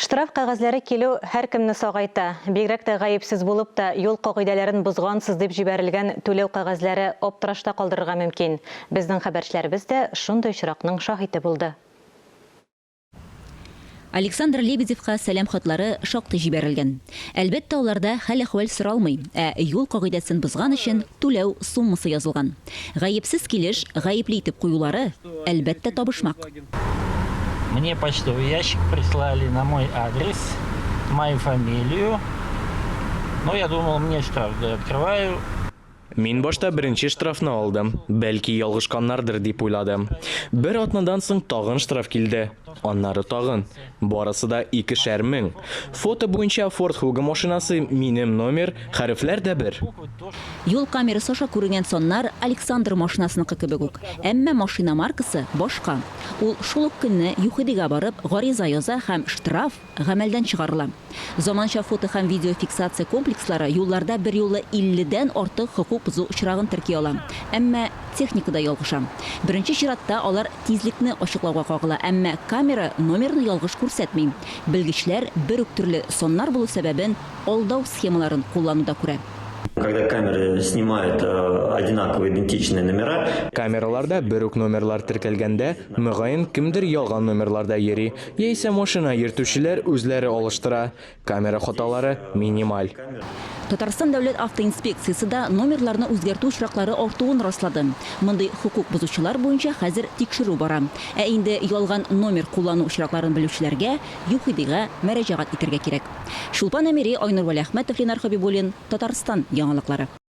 Штраф кәгазьләре килү һәркемне сагайта. Бигрәк тә гаепсез булып та, юл кагыйдәләрен бозгансыз дип җибәрелгән түләү кәгазьләре аптырашта калдырырга мөмкин. Безнең хәбәрчеләребез дә шундый очракның шаһите булды. Александр Лебедевка сәлам хатлары шактый җибәрелгән. Әлбәттә, аларда хәл-әхвәл соралмый, ә юл кагыйдәсен бозган өчен түләү суммасы язылган. Гаепсез килеш гаепле итеп куюлары, әлбәттә, табышмак. Мне почтовый ящик прислали на мой адрес, мою фамилию. Но я думал, мне штраф, да, открываю. Мин башта беренче штрафны алдым, бәлки ялгышканнардыр дип уйладым. Бер атнадан соң тагын штраф килде, аннары тагын. Барысы да икешәр мең. Фото буенча Ford Kuga машинасы минем номер, хәрефләр дә бер. Юл камерасы аша күренгән саннар Александр машинасыныкы кебек үк. Әмма машина маркасы башка. Ул шул ук көнне ЮХИДИгә барып, гариза яза һәм штраф гамәлдән чыгарыла. Заманча фото һәм видеофиксация комплекслары юлларда берьюлы 50 дән артык хокук бозу очрагын терки ала. Әмма техника да ялгыша. Беренче чиратта алар тизлекне ачыклауга кагыла, әмма камера номерны ялгыш күрсәтми. Белгечләр бер үк төрле саннар булу сәбәбен алдау схемаларын куллануда күрә. Когда камеры снимают одинаковые идентичные номера. Камераларда бер үк номерлар теркәлгәндә, мөгаен, кемдер ялган номерларда йөри, яисә машина йөртүчеләр үзләре алыштыра. Камера хаталары минималь. Татарстан дәүләт автоинспекциясе дә номерларны үзгәртү очраклары артуын раслады. Мондый хокук бозучылар буенча хәзер тикшерү бара. Ә инде ялган номер куллану очракларын белүчеләргә ЮХИДИгә мөрәҗәгать итәргә кирәк. Чулпан Әмири, Айнур Вәлиәхмәтов, Ленар Хәбибуллин, Татарстан яңалыклары.